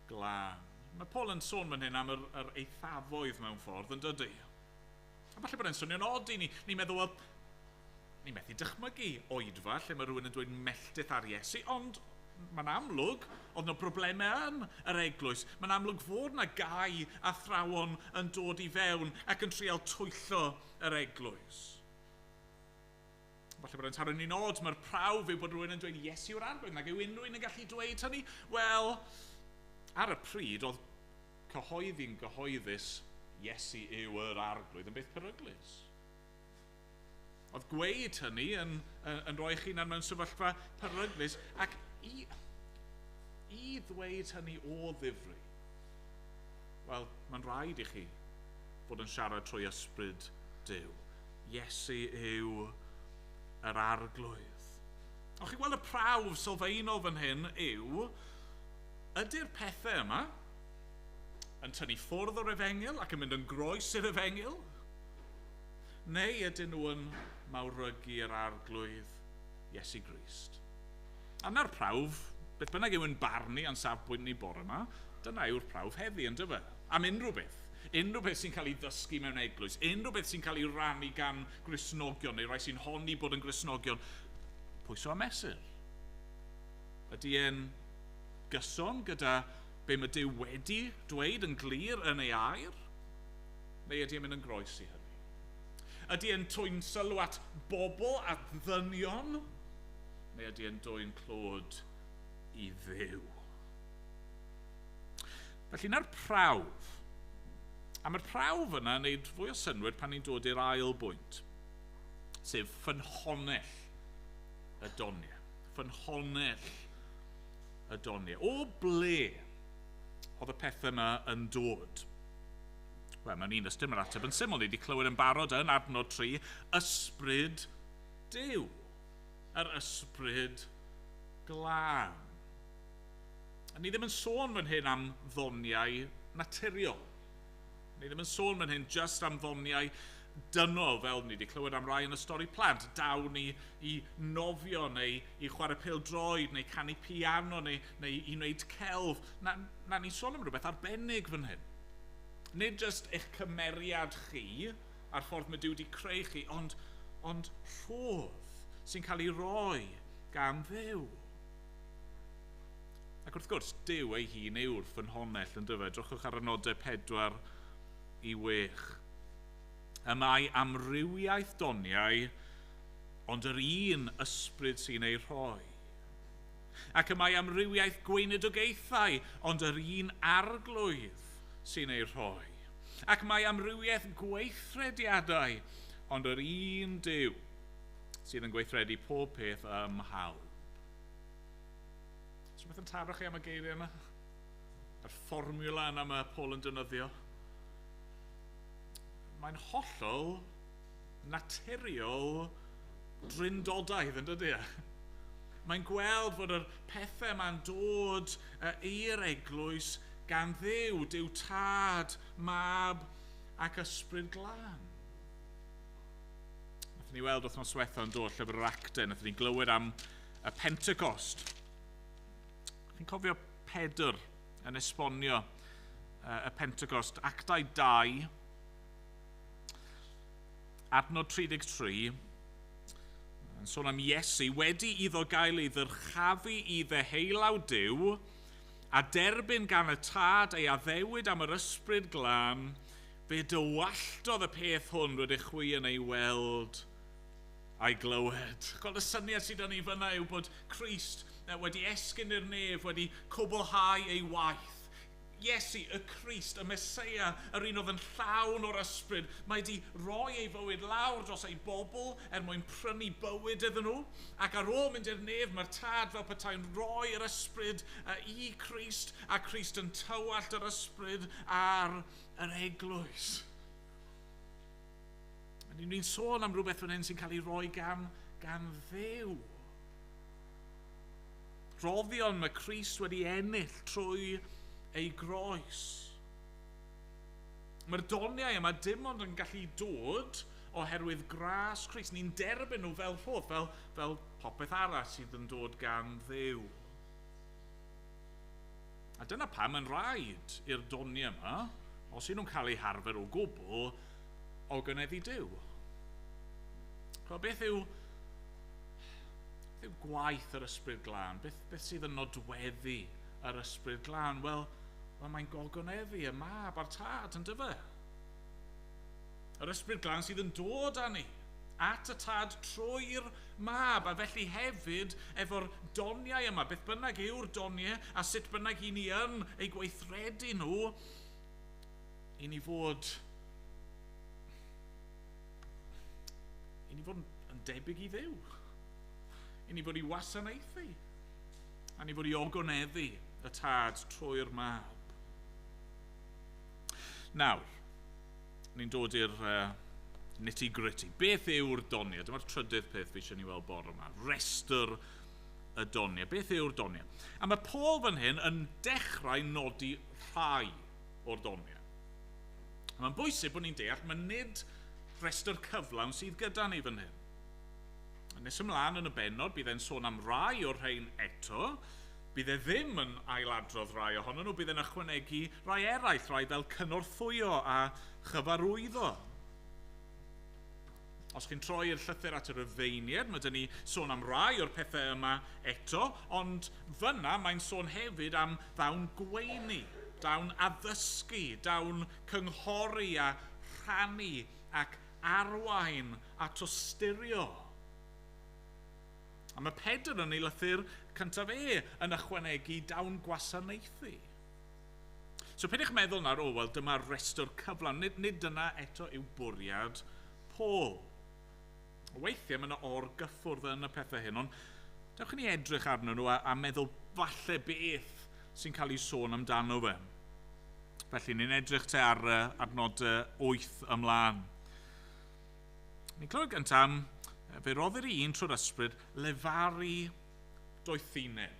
glân. Mae Paul yn sôn fan hyn am yr eithafoedd mewn ffordd, yn dydy? A falle bod e'n swnio'n od i ni. Ni'n meddwl, wel, ni'n methu dychmygu oedfa lle mae rhywun yn dweud melltith ar Iesu, ond mae'n amlwg oedd yna broblemau yn yr eglwys. Mae'n amlwg fod yna gau athrawon yn dod i fewn ac yn trial twyllo yr eglwys. Falle bod e'n taro ni'n od, mae'r prawf yw bod rhywun yn dweud Iesu yw'r arglwydd, nag yw unrhyw un yn gallu dweud hynny. Wel, ar y pryd oedd cyhoeddi'n gyhoeddus Iesu yw yr arglwydd yn beth peryglus. Oedd gweud hynny yn rhoi eich hunan mewn sefyllfa peryglus, ac i ddweud hynny o ddifri, wel, mae'n rhaid i chi fod yn siarad trwy ysbryd Duw. Iesu yw yr arglwydd. O'ch chi'n gweld y prawf sylfaenol fan hyn yw, ydy'r pethau yma, yn tynnu ffwrdd o'r efengyl ac yn mynd yn groes i'r efengyl? Neu ydyn nhw yn mawrygu yr Arglwydd Iesu Grist? A na'r prawf, beth bynnag yw yn barnu a'n safbwynt ni bore yma, dyna yw'r prawf heddi, yn dyfe? Am unrhyw beth. Unrhyw beth sy'n cael ei ddysgu mewn eglwys, unrhyw beth sy'n cael ei rannu gan Gristnogion, neu rai sy'n honni bod yn Gristnogion, pwyso a mesur. Ydy e'n gyson gyda be mae Duw wedi dweud yn glir yn ei air? Neu ydy e'n mynd yn groes i hynny? Ydy e'n twyn sylw at bobl, at ddynion? Neu ydy e'n dwyn clod i Dduw? Felly na'r prawf. A mae'r prawf yna yn gwneud fwy o synnwyr pan ni'n dod i'r ail bwynt, sef ffynhonnell y doniau. Ffynhonnell y doniau. O ble oedd y pethau yma yn dod? Wel, mewn un ystyr, mae'r ateb yn syml. Ni wedi clywed yn barod yn adnod 3, ysbryd Duw. Yr ysbryd glân. A ni ddim yn sôn fan hyn am ddoniau naturiol. Ni ddim yn sôn fan hyn just am ddoniau dynol, fel ni wedi clywed am rai yn y stori plant. Daw ni i nofio neu i chwarae pêl-droed neu canu piano neu i wneud celf. Na, ni'n sôn am rhywbeth arbennig fan hyn. Nid just eich cymeriad chi a'r ffordd mae Duw wedi creu chi, ond rhodd sy'n cael ei roi gan Dduw. Ac wrth gwrs, Duw ei hun yw'r ffynhonnell, yn dyfe. Drychwch ar y nodau 4 i 6. Y mae amrywiaeth doniau, ond yr un ysbryd sy'n ei rhoi. Ac y mae amrywiaeth gweinidogaethau, ond yr un Arglwydd sy'n ei rhoi. Ac mae amrywiaeth gweithrediadau, ond yr un Duw sydd yn gweithredu pob peth ym mhawb. Oes rhywbeth yn taro chi am y geiriau yma? Yr fformiwla yna mae Paul yn defnyddio? Mae'n hollol naturiol drindodaidd, yn dydy e? Mae'n gweld fod yr pethau yma'n dod i'r eglwys gan Dduw, Duw Tad, Mab ac Ysbryd Glân. Nathon ni weld wythnos diwetha yn dod llyfr yr Actau, nathon ni glywed am y Pentecost. Chi'n cofio Pedr yn esbonio y Pentecost, Actau 2, adnod 33, yn sôn am Iesu, wedi iddo gael ei ddyrchafu i ddeheulaw Duw, a derbyn gan y Tad ei addewid am yr Ysbryd Glân, fe dywalltodd y peth hwn rydych chwi yn ei weld a'i glywed. Gweld y syniad sydd 'da ni fyna yw bod Crist wedi esgyn i'r nef, wedi cwblhau ei waith. Iesu, y Crist, y Meseia, yr un oedd yn llawn o'r ysbryd, mae wedi rhoi ei fywyd lawr dros ei bobl er mwyn prynu bywyd iddyn nhw. Ac ar ôl mynd i'r nef, mae'r Tad fel petai'n rhoi yr ysbryd i Crist, a Crist yn tywallt yr ysbryd ar yr eglwys. A ni'n sôn am rhywbeth fan hyn sy'n cael ei roi gan Dduw. Rhoddion mae Crist wedi ennill trwy ei groes. Mae'r doniau yma dim ond yn gallu dod oherwydd gras Crist. Ni'n derbyn nhw fel rhodd, fel popeth arall sydd yn dod gan Dduw. A dyna pam yn rhaid i'r doniau yma, os y'n nhw'n cael eu harfer o gwbl, ogoneddu Duw. Beth yw gwaith yr Ysbryd Glân? Beth sydd yn nodweddu yr Ysbryd Glân? Wel, mae'n gogoneddu y Mab a'r Tad, yn dyfe? Yr Ysbryd Glân sydd yn dod â ni at y Tad trwy'r Mab, a felly hefyd efo'r doniau yma, beth bynnag yw'r doniau a sut bynnag i ni yn ei gweithredu nhw, i ni fod yn debyg i Dduw. I ni fod i wasanaethu. A ni fod i ogoneddu y Tad trwy'r Mab. Nawr, ni'n dod i'r nitty-gritty. Beth yw'r doniau? Dyma'r trydydd peth fi eisiau ni weld bore yma. Restr y doniau. Beth yw'r doniau? A mae Paul fan hyn yn dechrau nodi rhai. o'r doniau. Mae'n bwysig bod ni'n deall, mae nid rhestr cyflawn sydd gyda ni fan hyn. Nes ymlaen yn y bennod, bydd e'n sôn am rai o'r rhain eto. Bydd e ddim yn ailadrodd rai ohonyn nhw, bydd e'n ychwanegu rai eraill, rai fel cynorthwyo a chyfarwyddo. Os chi'n troi i'r llythyr at y Rufeiniaid, mae dyn ni sôn am rai o'r pethau yma eto, ond fyna mae'n sôn hefyd am ddawn gweini, dawn addysgu, dawn cynghori a rhannu ac arwain a tosturio. A mae Pedr yn ei lythyr cyntaf e yn ychwanegu dawn gwasanaethu. So peidiwch meddwl nawr, o, wel, dyma'r rhestr cyflawn. Nid dyna eto yw bwriad Paul. Weithiau mae yna orgyffwrdd yn y pethau hyn, ond dewch i ni edrych arnyn nhw a meddwl falle beth sy'n cael ei sôn amdano fe. Felly, ni'n edrych te ar adnod 8 ymlaen. Ni'n clywed gyntaf am, fe roddir i un trwy'r ysbryd lefaru doethineb.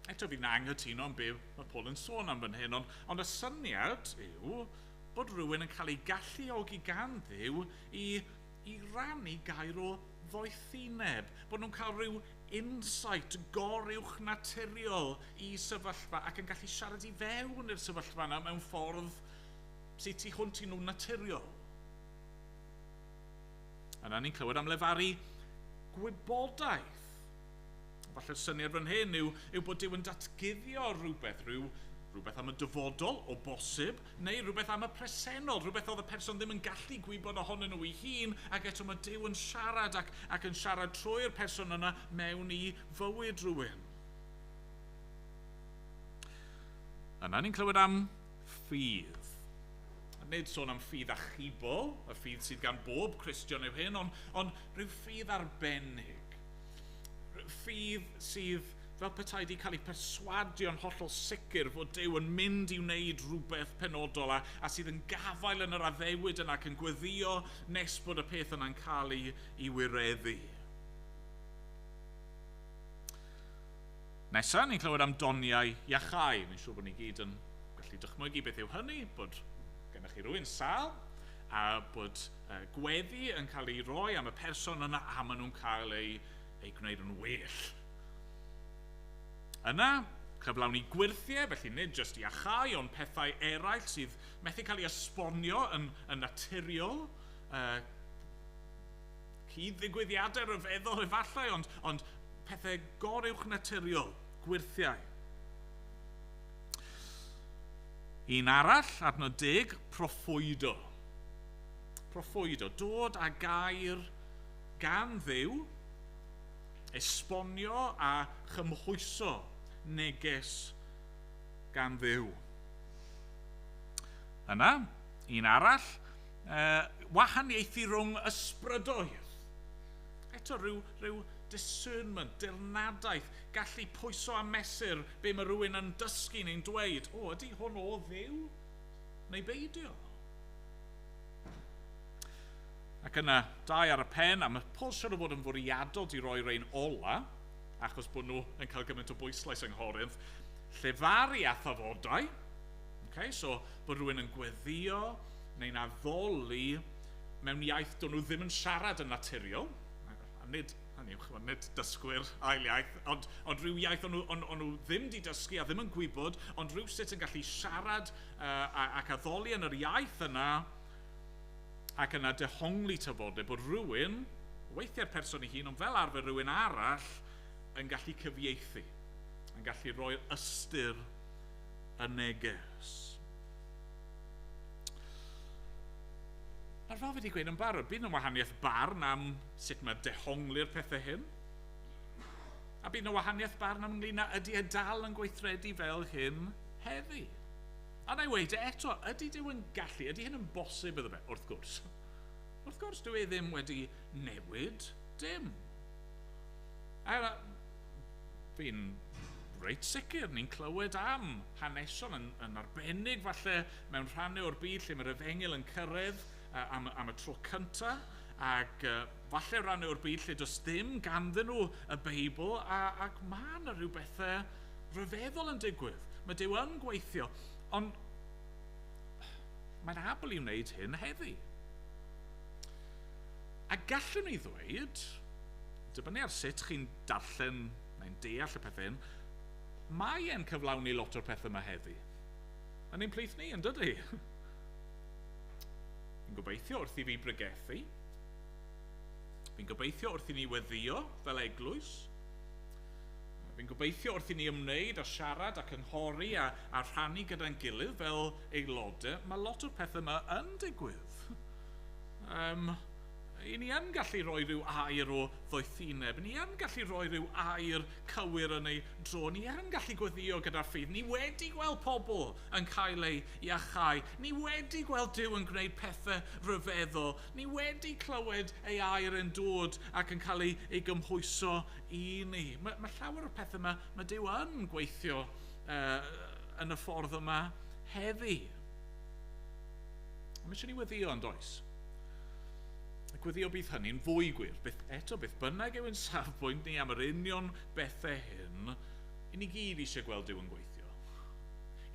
Eto fi'n anghytuno am be mae Paul yn sôn am fan hyn, ond y syniad yw bod rhywun yn cael ei galluogi gan Dduw i rannu gair o ddoethineb, bod nhw'n cael rhyw insight goruwch naturiol i sefyllfa ac yn gallu siarad i fewn i'r sefyllfa yna mewn ffordd sydd tu hwnt i nhw'n naturiol. Yna ni'n clywed am lefaru gwybodaeth. Falle'r syniad fan hyn yw bod Duw yn datguddio rhywbeth, rhywbeth am y dyfodol o bosib, neu rhywbeth am y presennol, rhywbeth oedd y person ddim yn gallu gwybod ohonyn nhw ei hun, ac eto mae Duw yn siarad ac yn siarad trwy'r person yna mewn i fywyd rhywun. Yna ni'n clywed am ffydd. Nid sôn am ffydd achubol, y ffydd sydd gan bob Cristion yw hyn, ond rhyw ffydd arbennig. Ffydd sydd fel petai wedi cael ei perswadio'n hollol sicr fod Duw yn mynd i wneud rhywbeth penodol a sydd yn gafael yn yr addewid yna ac yn gweddio nes bod y peth yna'n cael ei wireddu. Nesaf, ni'n clywed am doniau iachau. Ni'n siŵr bod ni gyd yn gallu dychmygu beth yw hynny, bod gennych chi rhywun sâl a bod gweddi yn cael ei roi am y person yna a maen nhw'n cael ei gwneud yn well. Yna, cyflawni gwyrthiau, felly nid jyst iachau, ond pethau eraill sydd methu cael ei esbonio yn naturiol, cyd-ddigwyddiadau rhyfeddol efallai, ond pethau goruwch naturiol, gwyrthiau. Un arall, adnod 10, proffwydo. Proffwydo, dod â gair gan Dduw, esbonio a chymhwyso neges gan Dduw. Yna, un arall, wahaniaethu rhwng ysbrydoedd. Eto rhyw discernment, dirnadaeth, gallu pwyso a mesur be mae rhywun yn dysgu neu'n dweud, o, ydy hwn o Dduw neu beidio? Ac yna, 2 ar y pen, a mae Paul siŵr o fod yn fwriadol di roi rein ola, achos bod nhw yn cael gymaint o bwyslais yng Nghorinth, llefaru a thafodau, okay, so bod rhywun yn gweddio neu'n addoli mewn iaith do'n nhw ddim yn siarad yn naturiol, a nid dysgwyr ail iaith, ond rhyw iaith o'n nhw ddim di dysgu a ddim yn gwybod, ond rhyw sut yn gallu siarad ac addoli yn yr iaith yna, ac yna dehongli tafodau bod rhywun, weithiau'r person ei hun, ond fel arfer rhywun arall, yn gallu cyfieithu, yn gallu rhoi'r ystyr y neges. Nawr, fel fi wedi gweud yn barod, bydd yna wahaniaeth barn am sut mae dehongli'r pethau hyn, a bydd yna wahaniaeth barn am ynglyn â ydy e dal yn gweithredu fel hyn heddi. A na i weud eto, ydy Duw yn gallu, ydy hyn yn bosib iddo fe? Wrth gwrs. Wrth gwrs, dyw e ddim wedi newid dim. A fi'n reit sicr, ni'n clywed am hanesion yn arbennig falle mewn rhannau o'r byd lle mae'r efengyl yn cyrraedd am y tro cyntaf, ac falle rhannau o'r byd lle does dim ganddyn nhw y Beibl, ac mae yna rhyw bethau rhyfeddol yn digwydd. Mae Duw yn gweithio, Ond mae'n abl i wneud hyn heddi. A gallwn ni ddweud, dibynnu ar sut chi'n darllen neu'n deall y pethau hyn, mae e'n cyflawni lot o'r pethau yma heddi. Yn ein plith ni, yn dydy? Fi'n gobeithio wrth i fi bregethu. Fi'n gobeithio wrth i ni weddio fel eglwys. Fi'n gobeithio wrth i ni ymwneud a siarad a cynghori a rhannu gyda'n gilydd fel aelodau, mae lot o'r pethau yma yn digwydd. I ni yn gallu rhoi rhyw air o ddoethineb, ni yn gallu rhoi rhyw air cywir yn ei dro, ni yn gallu gweddio gyda'r ffydd, ni wedi gweld pobl yn cael eu iachau, ni wedi gweld Duw yn gwneud pethau rhyfeddol, ni wedi clywed ei air yn dod ac yn cael ei gymhwyso i ni. Mae llawer o'r pethau yma, mae Duw yn gweithio yn y ffordd yma heddi. Ond mae eisiau ni weddio yn does? A gweddio bydd hynny'n fwy gwir. Beth bynnag yw ein safbwynt ni am yr union bethau hyn, i ni gyd eisiau gweld Duw yn gweithio.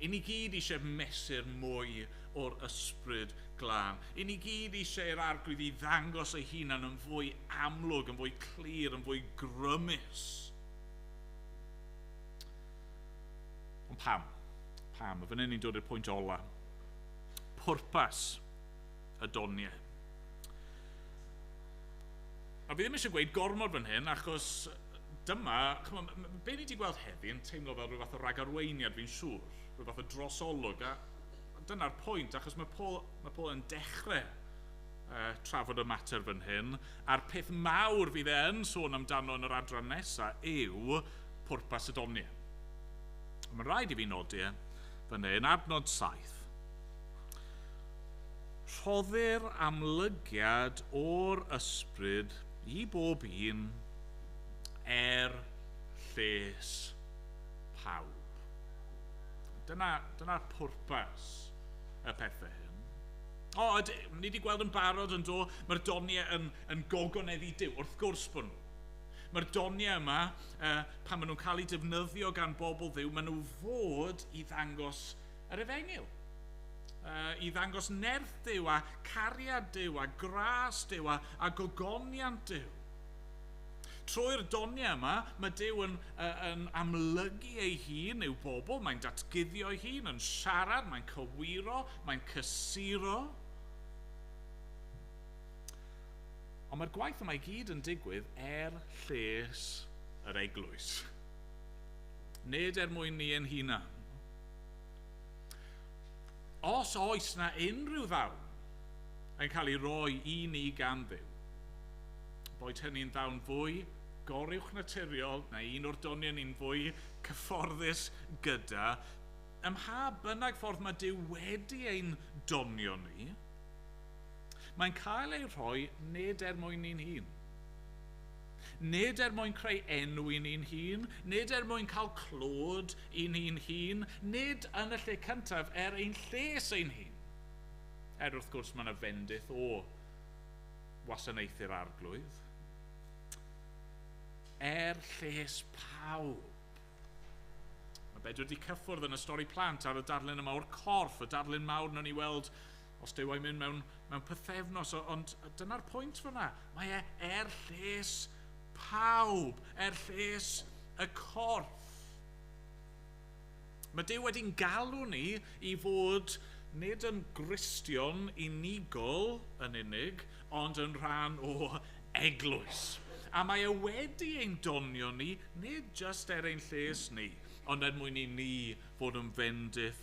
I ni gyd eisiau mesur mwy o'r ysbryd glân. I ni gyd eisiau i'r Arglwydd i ddangos ei hunan yn fwy amlwg, yn fwy clir, yn fwy grymus. Ond pam? Pam? A fan hyn ni'n dod i'r pwynt ola. Pwrpas y doniau. A fi ddim eisiau gweud gormod fan hyn, achos dyma, be ni wedi gweld heddi yn teimlo fel rhyw fath o ragarweiniad fi'n siŵr, rhyw fath o drosolwg, a dyna'r pwynt, achos mae Paul yn dechrau trafod y mater fan hyn, a'r peth mawr fydd e yn sôn amdano yn yr adran nesaf yw pwrpas y doniau. Mae'n rhaid i fi nodi fan hyn, adnod 7. Rhoddir amlygiad o'r ysbryd i bob un er lles pawb. Dyna'r pwrpas y pethau hyn. O, ni wedi gweld yn barod yn do, mae'r doniau yn gogoneddu Duw, wrth gwrs bod nhw. Mae'r doniau yma, pan maen nhw'n cael eu defnyddio gan bobl Dduw, maen nhw fod i ddangos yr efengyl. I ddangos nerth Duw a cariad Duw a gras Duw a gogoniant Duw. Trwy'r doniau yma, mae Duw yn amlygu ei hun i'w bobl, mae'n datguddio ei hun, yn siarad, mae'n cywiro, mae'n cysuro. Ond mae'r gwaith yma i gyd yn digwydd er lles yr eglwys. Nid er mwyn ni ein hunan. Os oes na unrhyw ddawn yn cael ei roi i ni gan Dduw, boed hynny'n ddawn fwy goruwch naturiol neu un o'r doniau ni'n fwy cyfforddus gyda, ym mha bynnag ffordd mae Duw wedi ein donio ni, mae'n cael ei rhoi nid er mwyn ni'n hun. Nid er mwyn creu enw i ni'n hun, nid er mwyn cael clod i ni'n hun, nid yn y lle cyntaf er ein lles ein hun. Er wrth gwrs mae yna fendith o wasanaethu'r Arglwydd. Er lles pawb. Mae Bedwyr wedi cyffwrdd yn y stori plant ar y darlun yma o'r corff, y darlun mawr nawn ni weld os Duw ei mynd mewn pythefnos, ond dyna'r pwynt fyna. Mae e er lles pawb, er lles y corff. Mae Duw wedi'n galw ni i fod nid yn Gristion unigol yn unig, ond yn rhan o eglwys. A mae e wedi ein donio ni, nid just er ein lles ni, ond er mwyn i ni fod yn fendith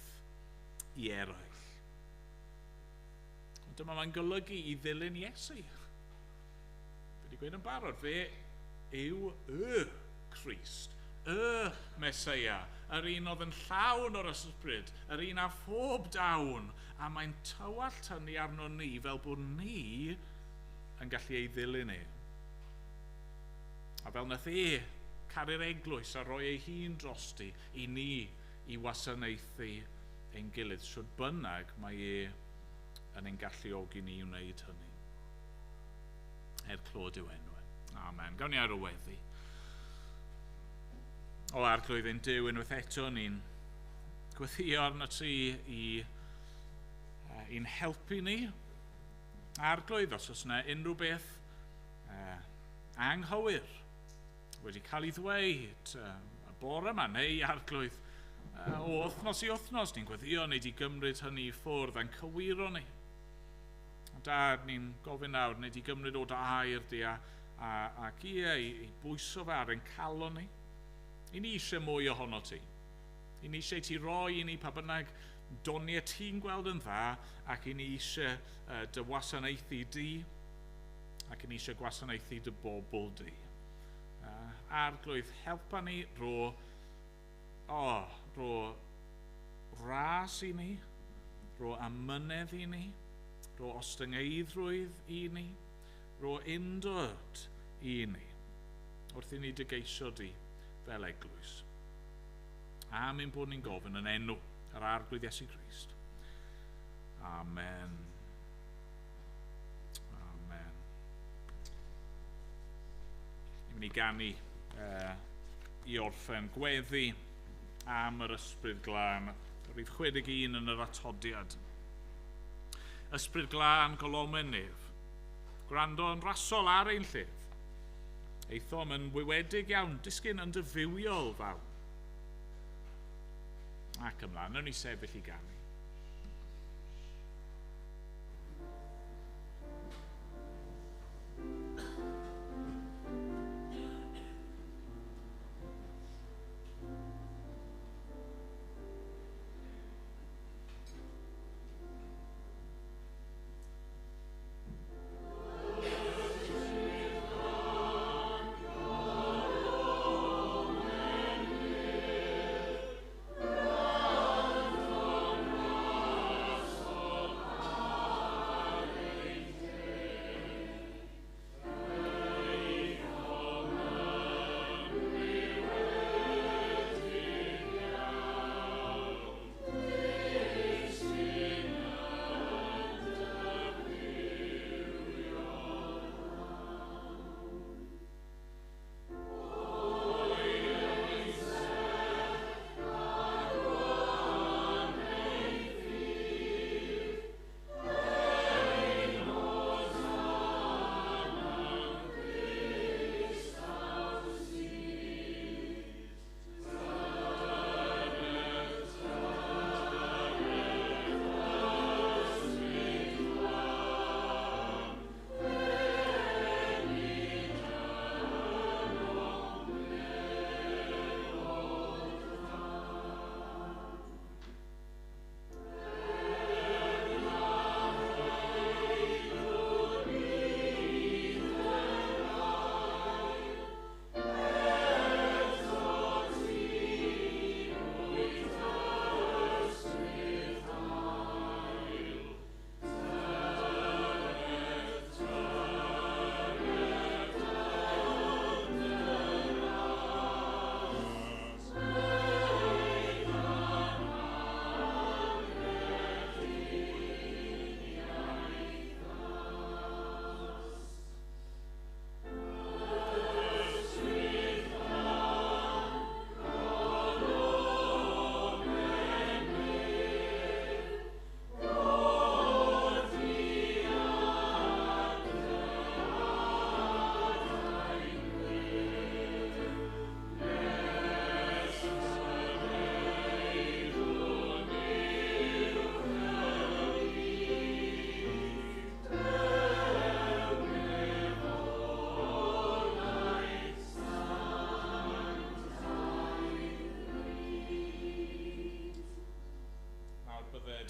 i eraill. Ond dyma mae'n golygu i ddilyn Iesu. Fi wedi gweud yn barod, fe yw y Crist, y Meseia, yr un oedd yn llawn o'r ysbryd, yr un â phob dawn, a mae'n tywallt hynny arno ni fel bod ni yn gallu ei ddilyn e. A fel nath e caru'r eglwys a roi ei hun drosti i ni i wasanaethu ein gilydd, shwd bynnag mae e yn ein galluogi ni i wneud hynny. Er clod yw enw. Amen. Gawn ni ar o weddi. O Arglwydd ein Duw, unwaith eto ni'n Gweddïo arno ti i'n helpu ni. Arglwydd, os oes yna unrhyw beth anghywir wedi cael ei ddweud y bore yma, neu Arglwydd, o wythnos i wythnos, ni'n gweddïo neu di gymryd hynny i ffwrdd a'n cywiro ni. Dad, ni'n gofyn nawr, neu di gymryd o dy air di ac ie, i bwyso fe ar ein calon ni. I ni eisiau mwy ohono ti. I ni eisiau ti roi i ni pa bynnag doniau ti'n gweld yn dda, ac i ni eisiau dy wasanaethu di, ac i ni eisiau gwasanaethu dy bobl di. Arglwydd, helpa ni rho ras i ni, rho amynedd i ni, rho ostyngeiddrwydd i ni, rho undod i ni, wrth i ni dy geisio di fel eglwys. Am ein bod ni'n gofyn yn enw yr Arglwydd Iesu Grist. Amen. Amen. Ni'n mynd i ganu i orffen gweddi am yr Ysbryd Glân. Rhif 61 yn yr atodiad. Ysbryd Glân golomen nef, gwrando yn rasol ar ein llef. Aethom yn wywedig iawn, disgyn yn dyfywiol fawn. Ac ymlaen, nawn ni sefyll i ganu.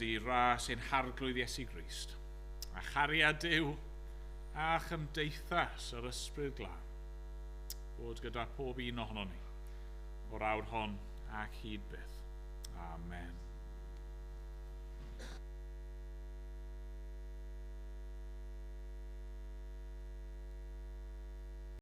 Di ras ein Harglwydd Iesu Grist, a chariad Duw a chymdeithas yr Ysbryd Glân, bod gyda pob un ohonon ni, o'r awr hon ac hyd byth. Amen.